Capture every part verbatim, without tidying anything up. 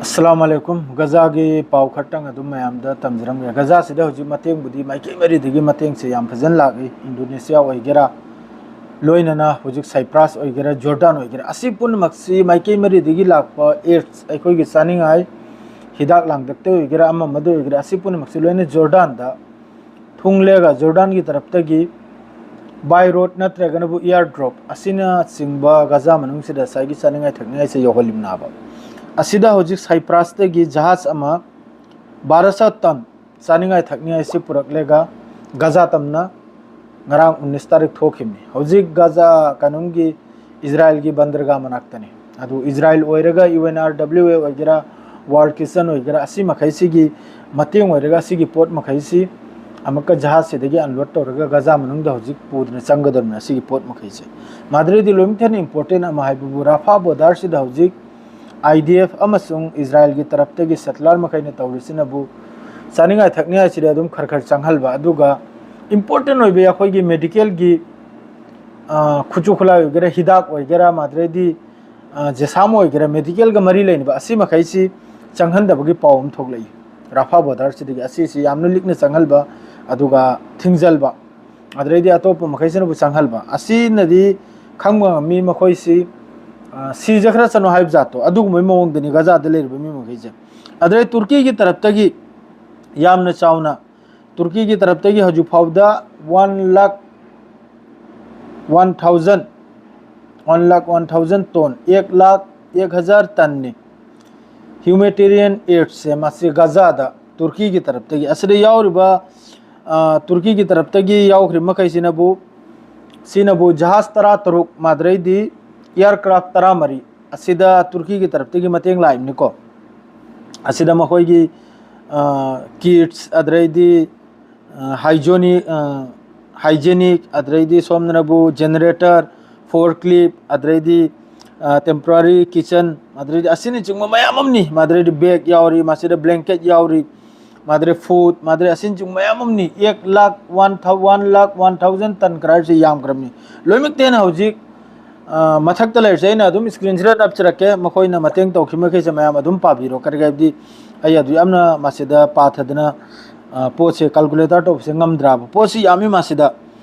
ꯑꯁꯂꯥꯃꯨ ꯑꯂꯥꯏꯀꯨꯝ꯫ ꯒꯖꯥꯒꯤ ꯄꯥꯎ ꯈꯔꯇꯪ ꯑꯗꯨꯝ ꯃꯌꯥꯝꯗ ꯇꯝꯖꯔꯝꯒꯦ꯫ ꯒꯖꯥꯁꯤꯗ ꯍꯧꯖꯤꯛ ꯃꯇꯦꯡꯕꯨꯗꯤ ꯃꯥꯏꯀꯩ ꯃꯔꯤꯗꯒꯤ ꯃꯇꯦꯡꯁꯦ ꯌꯥꯝ ꯐꯖꯅ ꯂꯥꯛꯏ꯫ ꯏꯟꯗꯣꯅꯦꯁꯤꯌꯥ ꯑꯣꯏꯒꯦꯔꯥ, ꯂꯣꯏꯅꯅ ꯍꯧꯖꯤꯛ ꯁꯥꯏꯄ꯭ꯔꯥꯁ ꯑꯣꯏꯒꯦꯔꯥ, ꯖꯣꯔꯗꯥꯟ ꯑꯣꯏꯒꯦꯔꯥ, ꯑꯁꯤ ꯄꯨꯝꯅꯃꯛꯁꯤ ꯃꯥꯏꯀꯩ ꯃꯔꯤꯗꯒꯤ ꯂꯥꯛꯄ ꯑꯦꯗꯁ, ꯑꯩꯈꯣꯏꯒꯤ ꯆꯥꯅꯤꯡꯉꯥꯏ ꯍꯤꯗꯥꯛ ꯂꯥꯡꯊꯛꯇ ꯑꯣꯏꯒꯦꯔꯥ, ꯑꯃ ꯑꯃꯗ ꯑꯣꯏꯒꯦꯔꯥ, ꯑꯁꯤ ꯄꯨꯝꯅꯃꯛꯁꯤ ꯂꯣꯏꯅ ꯖꯣꯔꯗꯥꯟꯗ ꯊꯨꯡꯂꯦꯒ ꯖꯣꯔꯗꯥꯟꯒꯤ ꯇꯔꯞꯇꯒꯤ ꯕꯥꯏ ꯔꯣꯗ ꯅꯠꯇ꯭ꯔꯒꯅꯕꯨ ꯏꯌꯥꯔ ꯗ꯭ꯔꯣꯞ ꯑꯁꯤꯅꯆꯤꯡꯕ ꯒꯖꯥ ꯃꯅꯨꯡꯁꯤꯗ ꯉꯁꯥꯏꯒꯤ ꯆꯥꯅꯤꯡꯉꯥꯏ ꯊꯛꯅꯤꯡꯉꯥꯏꯁꯦ ꯌꯧꯍꯜꯂꯤꯕꯅꯦꯕ꯫ ꯑꯁꯤꯗ ꯍꯧꯖꯤꯛ ꯁꯥꯏꯄ꯭ꯔꯥꯁꯇꯒꯤ ꯖꯍꯥꯖ ꯑꯃ ꯕꯥꯔꯣ ꯁꯣ ꯇꯟ ꯆꯥꯅꯤꯡꯉꯥꯏ ꯊꯛꯅꯤꯡꯉꯥꯏꯁꯤ ꯄꯨꯔꯛꯂꯦꯒ ꯒꯖꯥ ꯇꯝꯅ ꯉꯔꯥꯡ ꯎꯅꯤꯁ ꯇꯥꯔꯤꯛ ꯊꯣꯛꯈꯤꯕꯅꯤ꯫ ꯍꯧꯖꯤꯛ ꯒꯖꯥ ꯀꯩꯅꯣꯝꯒꯤ ꯏꯖꯔꯥꯏꯜꯒꯤ ꯕꯟꯗꯔꯒꯥ ꯃꯅꯥꯛꯇꯅꯤ꯫ ꯑꯗꯨ ꯏꯖꯔꯥꯏꯜ ꯑꯣꯏꯔꯒ ꯌꯨ ꯑꯦꯟ ꯑꯥꯔ ꯗꯕ꯭ꯂꯤꯎ ꯑꯦ ꯑꯣꯏꯒꯦꯔꯥ, ꯋꯥꯔꯜ ꯀꯤꯆꯟ ꯑꯣꯏꯒꯦꯔꯥ, ꯑꯁꯤ ꯃꯈꯩꯁꯤꯒꯤ ꯃꯇꯦꯡ ꯑꯣꯏꯔꯒ ꯑꯁꯤꯒꯤ ꯄꯣꯠ ꯃꯈꯩꯁꯤ ꯑꯃꯨꯛꯀ ꯖꯍꯥꯖꯁꯤꯗꯒꯤ ꯑꯟꯂꯣꯗ ꯇꯧꯔꯒ ꯒꯖꯥ ꯃꯅꯨꯡꯗ ꯍꯧꯖꯤꯛ ꯄꯨꯗꯨꯅ ꯆꯪꯒꯗꯕꯅꯤ꯫ ꯑꯁꯤꯒꯤ ꯄꯣꯠ ꯃꯈꯩꯁꯦ ꯃꯥꯗ꯭ꯔꯩꯗꯤ ꯂꯣꯏꯅꯃꯛ ꯍꯦꯟꯅ ꯏꯝꯄꯣꯔꯇꯦꯟ ꯑꯃ ꯍꯥꯏꯕꯕꯨ ꯔꯥꯐꯥ ꯕꯣꯔꯗꯔꯁꯤꯗ ꯍꯧꯖꯤꯛ ꯑꯥꯏ ꯗꯤ ꯑꯦꯐ ꯑꯃꯁꯨꯡ ꯏꯖꯔꯥꯏꯜꯒꯤ ꯇꯔꯞꯇꯒꯤ ꯁꯦꯇꯂꯔ ꯃꯈꯩꯅ ꯇꯧꯔꯤꯁꯤꯅꯕꯨ ꯆꯥꯅꯤꯡꯉꯥꯏ ꯊꯛꯅꯤꯡꯉꯥꯏꯁꯤꯗ ꯑꯗꯨꯝ ꯈꯔ ꯈꯔ ꯆꯪꯍꯟꯕ, ꯑꯗꯨꯒ ꯏꯝꯄꯣꯔꯇꯦꯟ ꯑꯣꯏꯕ ꯑꯩꯈꯣꯏꯒꯤ ꯃꯦꯗꯤꯀꯦꯜꯒꯤ, ꯑ, ꯈꯨꯠꯁꯨ ꯈꯨꯠꯂꯥꯏ ꯑꯣꯏꯒꯦꯔꯥ, ꯍꯤꯗꯥꯛ ꯑꯣꯏꯒꯦꯔꯥ, ꯃꯥꯗ꯭ꯔꯩꯗꯤ, ꯑ, ꯖꯦꯁꯥꯝ ꯑꯣꯏꯒꯦꯔꯥ, ꯃꯦꯗꯤꯀꯦꯜꯒ ꯃꯔꯤ ꯂꯩꯅꯕ ꯑꯁꯤ ꯃꯈꯩꯁꯤ ꯆꯪꯍꯟꯗꯕꯒꯤ ꯄꯥꯎ ꯑꯃ ꯊꯣꯛꯂꯛꯏ꯫ ꯔꯥꯐꯥ ꯕꯣꯔꯗꯔꯁꯤꯗꯒꯤ ꯑꯁꯤꯁꯤ ꯌꯥꯝꯅ ꯂꯤꯛꯅ ꯆꯪꯍꯟꯕ, ꯑꯗꯨꯒ ꯊꯤꯡꯖꯜꯕ, ꯑꯗꯨꯗꯩꯗꯤ ꯑꯇꯣꯞꯄ ꯃꯈꯩꯁꯤꯅꯕꯨ ꯆꯪꯍꯜꯕ ꯑꯁꯤꯅꯗꯤ ꯈꯪꯕ ꯉꯝꯃꯤ꯫ ꯃꯈꯣꯏꯁꯤ, ꯑ, ꯁꯤꯖꯈ꯭ꯔꯁꯅꯨ ꯍꯥꯏꯕ ꯖꯥꯠꯇꯣ ꯑꯗꯨꯒꯨꯝꯕꯒꯤ ꯃꯑꯣꯡꯗꯅꯤ ꯒꯖꯥꯗ ꯂꯩꯔꯤꯕ ꯃꯤ ꯃꯈꯩꯁꯦ꯫ ꯑꯗꯨꯗꯩ ꯇꯨꯔꯀꯤꯒꯤ ꯇꯔꯞꯇꯒꯤ ꯌꯥꯝꯅ ꯆꯥꯎꯅ, ꯇꯨꯔꯀꯤꯒꯤ ꯇꯔꯞꯇꯒꯤ ꯍꯧꯖꯤꯛ ꯐꯥꯎꯕꯗ one lakh one thousand, one lakh one thousand ton, ꯑꯦꯛ ꯂꯥꯈ ꯑꯦꯛ ꯍꯖꯥꯔ ꯇꯟꯅꯤ ꯍ꯭ꯌꯨꯃꯦꯇꯦꯔꯤꯌꯟ ꯑꯦꯗꯁꯦ ꯃꯁꯤ ꯒꯖꯥꯗ ꯇꯨꯔꯀꯤꯒꯤ ꯇꯔꯞꯇꯒꯤ꯫ ꯑꯁꯤꯗ ꯌꯥꯎꯔꯤꯕ, ꯑ, ꯇꯨꯔꯀꯤꯒꯤ ꯇꯔꯞꯇꯒꯤ ꯌꯥꯎꯈ꯭ꯔꯤꯕ ꯃꯈꯩꯁꯤꯅꯕꯨ, ꯁꯤꯅꯕꯨ ꯖꯍꯥꯖ ꯇꯔꯥ ꯇꯔꯨꯛ, ꯃꯥꯗ꯭ꯔꯩꯗꯤ ꯏꯌꯥꯔꯀ꯭ꯔꯥꯐ ꯇꯔꯥ ꯃꯔꯤ, ꯑꯁꯤꯗ ꯇꯨꯔꯀꯤꯒꯤ ꯇꯔꯞꯇꯒꯤ ꯃꯇꯦꯡ ꯂꯥꯛꯏꯕꯅꯤꯀꯣ꯫ ꯑꯁꯤꯗ ꯃꯈꯣꯏꯒꯤ, ꯑ, ꯀꯤꯠꯁ, ꯑꯗꯩꯗꯤ, ꯑ, ꯍꯥꯏꯖꯣꯅꯤ-, ꯑ, ꯍꯥꯏꯖꯦꯅꯤꯛ, ꯑꯗꯩꯗꯤ ꯁꯣꯝꯗꯅꯕꯨ ꯖꯦꯅꯦꯔꯦꯇꯔ, ꯐꯣꯔ ꯀ꯭ꯂꯤꯞ, ꯑꯗꯩꯗꯤ, ꯑ, ꯇꯦꯝꯄꯣꯔꯥꯔꯤ ꯀꯤꯆꯟ, ꯑꯗꯩꯗꯤ ꯑꯁꯤꯅꯆꯤꯡꯕ ꯃꯌꯥꯝ ꯑꯃꯅꯤ꯫ ꯃꯗꯩꯗꯤ ꯕꯦꯒ ꯌꯥꯎꯔꯤ, ꯃꯁꯤꯗ ꯕ꯭ꯂꯦꯡꯀꯦꯠ ꯌꯥꯎꯔꯤ, ꯃꯗꯩ ꯐꯨꯗ, ꯃꯗꯩ ꯑꯁꯤꯅꯆꯤꯡꯕ ꯃꯌꯥꯝ ꯑꯃꯅꯤ꯫ ꯑꯦꯛ ꯂꯥꯈ ꯋꯥꯟ ꯊꯥꯎ-, ꯋꯥꯟ ꯂꯥꯈ ꯋꯥꯟ ꯊꯥꯎꯖꯟ ꯇꯟ ꯈꯔ ꯍꯥꯏꯕꯁꯤ ꯌꯥꯝꯈ꯭ꯔꯕꯅꯤ꯫ ꯂꯣꯏꯅꯃꯛꯇ ꯍꯦꯟꯅ ꯍꯧꯖꯤꯛ ꯑ, ꯃꯊꯛꯇ ꯂꯩꯔꯤꯁꯦ ꯑꯩꯅ ꯑꯗꯨꯝ screenꯁꯤꯗ ꯅꯞꯆꯔꯛꯀꯦ, ꯃꯈꯣꯏꯅ ꯃꯇꯦꯡ ꯇꯧꯈꯤꯕ ꯃꯈꯩꯁꯦ ꯃꯌꯥꯝ ꯑꯗꯨꯝ ꯄꯥꯕꯤꯔꯣ꯫ ꯀꯔꯤꯒꯤ ꯍꯥꯏꯕꯗꯤ ꯑꯩ ꯑꯗꯨ ꯌꯥꯝꯅ ꯃꯁꯤꯗ ꯄꯥꯊꯗꯅ, ꯑ, ꯄꯣꯠꯁꯦ calculator ꯇꯧꯕꯁꯦ ꯉꯝꯗ꯭ꯔꯕ꯫ ꯄꯣꯠꯁꯤ ꯌꯥꯝꯃꯤ ꯃꯁꯤꯗ꯫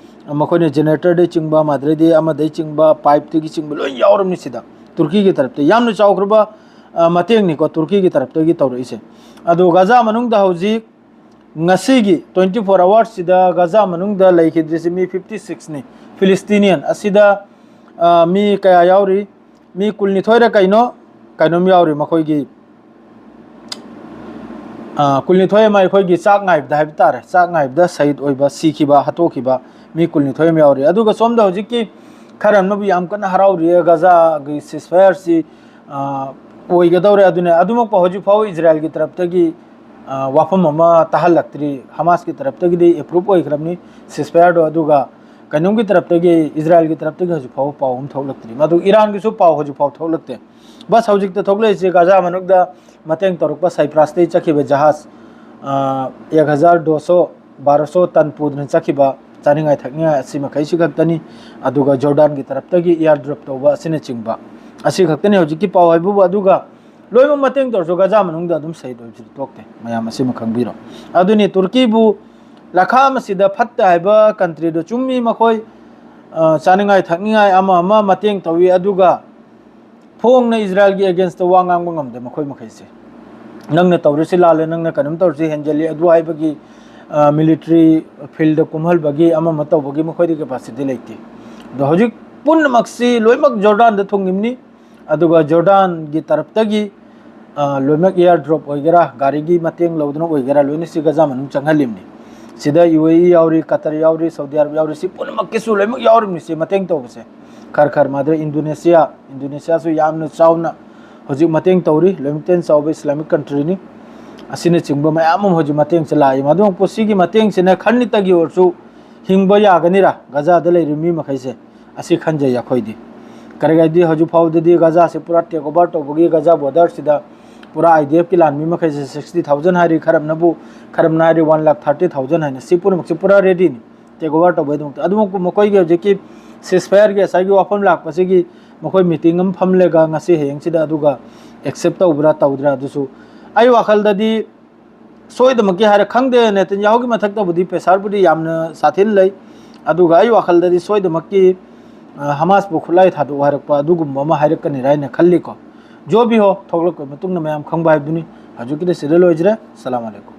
ꯑ, ꯃꯈꯣꯏꯅ generatorꯗꯩ ꯆꯤꯡꯕ, ꯃꯗꯨꯗꯩꯗꯤ ꯑꯃꯗꯩ ꯆꯤꯡꯕ, pipeꯇꯒꯤ ꯆꯤꯡꯕ ꯂꯣꯏ ꯌꯥꯎꯔꯕꯅꯤ ꯁꯤꯗ꯫ ꯇꯨꯔꯀꯤꯒꯤ ꯇꯔꯞꯇ ꯌꯥꯝꯅ ꯆꯥꯎꯈ꯭ꯔꯕ, ꯑ, ꯃꯇꯦꯡꯅꯤꯀꯣ ꯇꯨꯔꯀꯤꯒꯤ ꯇꯔꯞꯇꯒꯤ ꯇꯧꯔꯛꯏꯁꯦ꯫ ꯑꯗꯨ ꯒꯖꯥ ꯃꯅꯨꯡꯗ ꯍꯧꯖꯤꯛ ꯉꯁꯤꯒꯤ twenty four hoursꯁꯤꯗ ꯒꯖꯥ ꯃꯅꯨꯡꯗ ꯂꯩꯈꯤꯗ꯭ꯔꯤꯁꯤ ꯃꯤ fifty sixꯅꯤ꯫ Palestinian ꯑꯁꯤꯗ, ꯑ, ꯃꯤ ꯀꯌꯥ ꯌꯥꯎꯔꯤ? ꯃꯤ ꯀꯨꯟꯅꯤꯊꯣꯏꯔ ꯀꯩꯅꯣ, ꯀꯩꯅꯣꯝ ꯌꯥꯎꯔꯤ ꯃꯈꯣꯏꯒꯤ, ꯑ, ꯀꯨꯟꯅꯤꯊꯣꯏ ꯑꯃ ꯑꯩꯈꯣꯏꯒꯤ ꯆꯥꯛ ꯉꯥꯏꯕꯗ ꯍꯥꯏꯕ ꯇꯥꯔꯦ, ꯆꯥꯛ ꯉꯥꯏꯕꯗ ꯁꯍꯤꯗ ꯑꯣꯏꯕ, ꯁꯤꯈꯤꯕ, ꯍꯥꯠꯇꯣꯛꯈꯤꯕ ꯃꯤ ꯀꯨꯟꯅꯤꯊꯣꯏ ꯑꯃ ꯌꯥꯎꯔꯤ꯫ ꯑꯗꯨꯒ ꯁꯣꯝꯗ ꯍꯧꯖꯤꯛꯀꯤ ꯈꯔ ꯑꯃꯅꯕꯨ ꯌꯥꯝ ꯀꯟꯅ ꯍꯔꯥꯎꯔꯤꯌꯦ, ꯒꯖꯥꯒꯤ ceasefire ꯑ, ꯑꯣꯏꯒꯗꯧꯔꯦ꯫ ꯑꯗꯨꯅꯦ, ꯑꯗꯨꯃꯛꯄꯨ ꯍꯧꯖꯤꯛ ꯐꯥꯎ ꯏꯖꯔꯥꯌꯦꯜꯒꯤ ꯇꯔꯞꯇꯒꯤ, ꯑ, ꯋꯥꯐꯝ ꯑꯃ ꯇꯥꯍꯜꯂꯛꯇ꯭ꯔꯤ꯫ ꯍꯃꯥꯁꯀꯤ ꯇꯔꯞꯇꯒꯤꯗꯤ approve ꯑꯣꯏꯈ꯭ꯔꯕꯅꯤ ceasefireꯗꯣ, ꯑꯗꯨꯒ ꯀꯩꯅꯣꯝꯒꯤ ꯇꯔꯞꯇꯒꯤ, ꯏꯖꯔꯥꯌꯦꯜꯒꯤ ꯇꯔꯞꯇꯒꯤ ꯍꯧꯖꯤꯛ ꯐꯥꯎꯕ ꯄꯥꯎ ꯑꯃ ꯊꯣꯛꯂꯛꯇ꯭ꯔꯤ꯫ ꯃꯗꯨ ꯏꯔꯥꯟꯒꯤꯁꯨ ꯄꯥꯎ ꯍꯧꯖꯤꯛ ꯐꯥꯎ ꯊꯣꯛꯂꯛꯇꯦ꯫ ꯕꯁ ꯍꯧꯖꯤꯛꯇ ꯊꯣꯛꯂꯛꯏꯁꯦ ꯒꯖꯥ ꯃꯅꯨꯡꯗ ꯃꯇꯦꯡ ꯇꯧꯔꯛꯄ ꯁꯥꯏꯄ꯭ꯔꯁꯇꯒꯤ ꯆꯠꯈꯤꯕ ꯖꯍꯥꯖ, ꯑ, ꯑꯦꯛ ꯍꯖꯥꯔ ꯗꯣꯁꯣ ꯕꯥꯔꯣꯁꯣ ꯇꯟ ꯄꯨꯗꯨꯅ ꯆꯠꯈꯤꯕ ꯆꯥꯅꯤꯡꯉꯥꯏ ꯊꯛꯅꯤꯡꯉꯥꯏ ꯑꯁꯤ ꯃꯈꯩꯁꯤ ꯈꯛꯇꯅꯤ꯫ ꯑꯗꯨꯒ ꯖꯣꯔꯗꯥꯟꯒꯤ ꯇꯔꯞꯇꯒꯤ air drop ꯇꯧꯕ ꯑꯁꯤꯅꯆꯤꯡꯕ ꯑꯁꯤ ꯈꯛꯇꯅꯤ ꯍꯧꯖꯤꯛꯀꯤ ꯄꯥꯎ ꯍꯥꯏꯕꯕꯨ꯫ ꯑꯗꯨꯒ ꯂꯣꯏꯅꯃꯛ ꯃꯇꯦꯡ ꯇꯧꯔꯁꯨ ꯒꯖꯥ ꯃꯅꯨꯡꯗ ꯑꯗꯨꯝ ꯁꯍꯤꯗ ꯑꯣꯏꯕꯁꯤꯗꯤ ꯇꯣꯛꯇꯦ꯫ ꯃꯌꯥꯝ ꯑꯁꯤꯃ ꯈꯪꯕꯤꯔꯣ꯫ ꯑꯗꯨꯅꯤ ꯇꯨꯔꯀꯤꯕꯨ ꯂꯈꯥ ꯑꯃꯁꯤꯗ ꯐꯠꯇꯦ ꯍꯥꯏꯕ countryꯗꯣ ꯆꯨꯝꯃꯤ꯫ ꯃꯈꯣꯏ, ꯑ, ꯆꯥꯅꯤꯡꯉꯥꯏ ꯊꯛꯅꯤꯡꯉꯥꯏ ꯑꯃ ꯑꯃ ꯃꯇꯦꯡ ꯇꯧꯏ, ꯑꯗꯨꯒ ꯐꯣꯡꯅ ꯏꯖꯔꯥꯌꯦꯜꯒꯤ againstꯇ ꯋꯥ ꯉꯥꯡꯕ ꯉꯝꯗꯦ ꯃꯈꯣꯏ ꯃꯈꯩꯁꯦ꯫ ꯅꯪꯅ ꯇꯧꯔꯤꯁꯤ ꯂꯥꯜꯂꯦ, ꯅꯪꯅ ꯀꯩꯅꯣꯝ ꯇꯧꯔꯤꯁꯤ ꯍꯦꯟꯖꯜꯂꯤ, ꯑꯗꯨ ꯍꯥꯏꯕꯒꯤ, ꯑ, military fieldꯇ ꯀꯨꯝꯍꯜꯕꯒꯤ ꯑꯃ ꯑꯃ ꯇꯧꯕꯒꯤ ꯃꯈꯣꯏꯗ capacity ꯂꯩꯇꯦ꯫ ꯑꯗꯣ ꯍꯧꯖꯤꯛ ꯄꯨꯝꯅꯃꯛꯁꯤ ꯂꯣꯏꯅꯃꯛ ꯖꯣꯔꯗꯥꯟꯗ ꯊꯨꯡꯉꯤꯕꯅꯤ꯫ ꯑꯗꯨꯒ ꯖꯣꯔꯗꯥꯟꯒꯤ ꯇꯔꯞꯇꯒꯤ, ꯑ, ꯂꯣꯏꯅꯃꯛ air drop ꯑꯣꯏꯒꯦꯔꯥ, ꯒꯥꯔꯤꯒꯤ ꯃꯇꯦꯡ ꯂꯧꯗꯨꯅ ꯑꯣꯏꯒꯦꯔꯥ, ꯂꯣꯏꯅ ꯁꯤ ꯒꯖꯥ ꯃꯅꯨꯡ ꯆꯪꯍꯜꯂꯤꯕꯅꯤ꯫ ꯁꯤꯗ UAE ꯌꯥꯎꯔꯤ, ꯀꯇꯔ ꯌꯥꯎꯔꯤ, ꯁꯥꯎꯗꯤ ꯑꯔꯕ ꯌꯥꯎꯔꯤ, ꯁꯤ ꯄꯨꯝꯅꯃꯛꯀꯤꯁꯨ ꯂꯣꯏꯅꯃꯛ ꯌꯥꯎꯔꯤꯕꯅꯤ ꯁꯤ ꯃꯇꯦꯡ ꯇꯧꯕꯁꯦ꯫ ꯈꯔ ꯈꯔ ꯃꯥꯗ꯭ꯔꯦ ꯏꯟꯗꯣꯅꯦꯁꯤꯌꯥ, ꯏꯟꯗꯣꯅꯦꯁꯤꯌꯥꯁꯨ ꯌꯥꯝꯅ ꯆꯥꯎꯅ ꯍꯧꯖꯤꯛ ꯃꯇꯦꯡ ꯇꯧꯔꯤ, ꯂꯣꯏꯅꯃꯛꯇꯩ ꯆꯥꯎꯕ Islamic countryꯅꯤ꯫ ꯑꯁꯤꯅꯆꯤꯡꯕ ꯃꯌꯥꯝ ꯑꯃ ꯍꯧꯖꯤꯛ ꯃꯇꯦꯡꯁꯦ ꯂꯥꯛꯏ꯫ ꯃꯗꯨꯃꯛꯄꯨ ꯁꯤꯒꯤ ꯃꯇꯦꯡꯁꯤꯅ ꯈꯔꯅꯤꯇꯒꯤ ꯑꯣꯏꯔꯁꯨ ꯍꯤꯡꯕ ꯌꯥꯒꯅꯤꯔꯥ ꯒꯖꯥꯗ ꯂꯩꯔꯤꯕ ꯃꯤ ꯃꯈꯩꯁꯦ? ꯑꯁꯤ ꯈꯟꯖꯩ ꯑꯩꯈꯣꯏꯗꯤ꯫ ꯀꯔꯤꯒꯤꯗꯤ ꯍꯧꯖꯤꯛ ꯐꯥꯎꯕꯗꯗꯤ ꯒꯖꯥꯁꯦ ꯄꯨꯔꯥ take over ꯇꯧꯕꯒꯤ ꯒꯖꯥ borderꯁꯤꯗ ꯄꯨꯔꯥ IDFꯀꯤ ꯂꯥꯟꯃꯤ ꯃꯈꯩꯁꯦ sixty thousand ꯍꯥꯏꯔꯤ, ꯈꯔꯝꯅꯕꯨ, ꯈꯔꯝꯅ ꯍꯥꯏꯔꯤ one lakh thirty thousand ꯍꯥꯏꯅ꯫ ꯁꯤ ꯄꯨꯝꯅꯃꯛꯁꯦ ꯄꯨꯔꯥ readyꯅꯤ take over ꯇꯧꯕꯒꯤꯗꯃꯛꯇ꯫ ꯑꯗꯨꯃꯛꯄꯨ ꯃꯈꯣꯏꯒꯤ ꯍꯧꯖꯤꯛꯀꯤ ceasefire ꯒꯤ ꯉꯁꯥꯏꯒꯤ ꯋꯥꯐꯝ ꯂꯥꯛꯄꯁꯤꯒꯤ ꯃꯈꯣꯏ meeting ꯑꯃ ꯐꯝꯂꯒ ꯉꯁꯤ ꯍꯌꯦꯡꯁꯤꯗ ꯑꯗꯨꯒ accept ꯇꯧꯕ꯭ꯔꯥ ꯇꯧꯗ꯭ꯔꯥ ꯑꯗꯨꯁꯨ ꯑꯩ ꯋꯥꯈꯜꯗꯗꯤ ꯁꯣꯏꯗꯃꯛꯀꯤ ꯍꯥꯏꯔ ꯈꯪꯗꯦ, ꯅꯦꯇꯟꯌꯥꯍꯨꯒꯤ ꯃꯊꯛꯇꯕꯨꯗꯤ pressure ꯕꯨꯗꯤ ꯌꯥꯝꯅ ꯁꯥꯊꯤꯅ ꯂꯩ, ꯑꯗꯨꯒ ꯑꯩ ꯋꯥꯈꯜꯗꯗꯤ ꯁꯣꯏꯗꯃꯛꯀꯤ ꯑ, ꯍꯃꯥꯁꯄꯨ ꯈꯨꯠꯂꯥꯏ ꯊꯥꯗꯣꯛꯎ ꯍꯥꯏꯔꯛꯄ ꯑꯗꯨꯒꯨꯝꯕ ꯑꯃ ꯍꯥꯏꯔꯛꯀꯅꯤꯔꯥ ꯍꯥꯏꯅ ꯈꯜꯂꯤꯀꯣ꯫ ꯖꯣ ꯕꯤ ꯍꯣ, ꯊꯣꯛꯂꯛꯄ ꯃꯇꯨꯡꯗ ꯃꯌꯥꯝ ꯈꯪꯕ ꯍꯥꯏꯕꯗꯨꯅꯤ꯫ ꯍꯧꯖꯤꯛꯀꯤꯗꯤ ꯁꯤꯗ ꯂꯣꯏꯖꯔꯦ꯫ ꯁꯂꯥꯝ ꯑꯂꯩꯀꯨꯝ꯫